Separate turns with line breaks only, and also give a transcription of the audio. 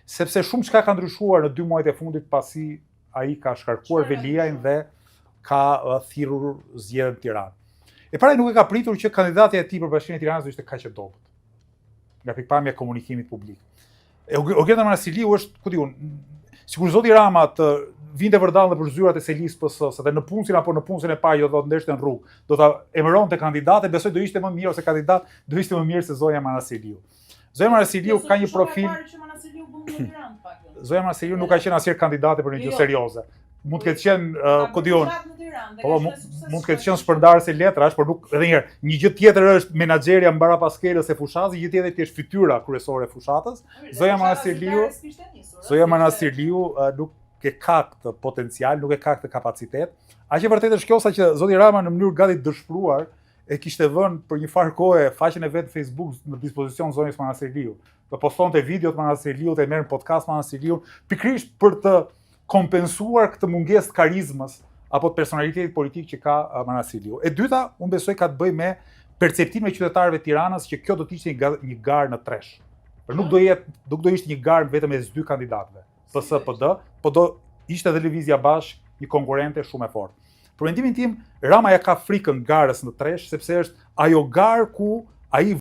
Sepse shumë çka ka ndryshuar në dy muajt e fundit pasi ai ka shkarkuar Veliajn dhe ka thirrur zgjedhjet në Tiranë. E para nuk e ka pritur që kandidatja e tij për Bashkinë e Tiranës do ishte kaq e dobët. Nga pikëpamja e komunikimit publik. E Ogerta Manastirliu është, ku di unë, sikur zoti Rama të vinte vërdallë nëpër zyrat e selisë PS-së dhe nëpunësin apo nëpunësen e parë që do të ndeshte në rrugë, do ta emëronte kandidate, besoj do ishte më mirë ose kandidat do ishte më mirë se zonja Manastirliu. Zonja Manastirliu ka një profil Zonja Manastirliu nuk ka qenë asnjëherë kandidate për një gjë jo. serioze. Mund të ketë qenë, uh, ku di unë, po, po mund të ketë qenë shpërndarëse letrash, por nuk edhe një herë, një gjë tjetër është menaxherja mbrapa skelës e fushatës, një gjë tjetër të jesh fytyra kryesore e fushatës. Zonja Manastirliu, Zonja Manastirliu uh, nuk e ka këtë potencial, nuk e ka këtë kapacitet. Aq e vërtetë është kjo sa që zoti Rama në mënyrë gati të dëshpëruar e kishte vënë për një farë kohe faqen e vet në Facebook në dispozicion zonjës Manastirliu. Të postonte video të Manastirliut, e merr në podcast Manastirliun, pikërisht për të kompensuar këtë mungesë të karizmës apo të personalitetit politik që ka Manastirliu. E dyta, unë besoj ka të bëjë me perceptimin e qytetarëve të Tiranës që kjo do të ishte një, një garë në tresh. Por nuk do jetë, nuk do ishte një garë vetëm mes dy kandidatëve, PS PD, po do ishte edhe Lëvizja Bashkë një konkurrente shumë e fortë. Për mendimin tim, Rama ja ka frikën garës në tresh sepse është ajo garë ku ai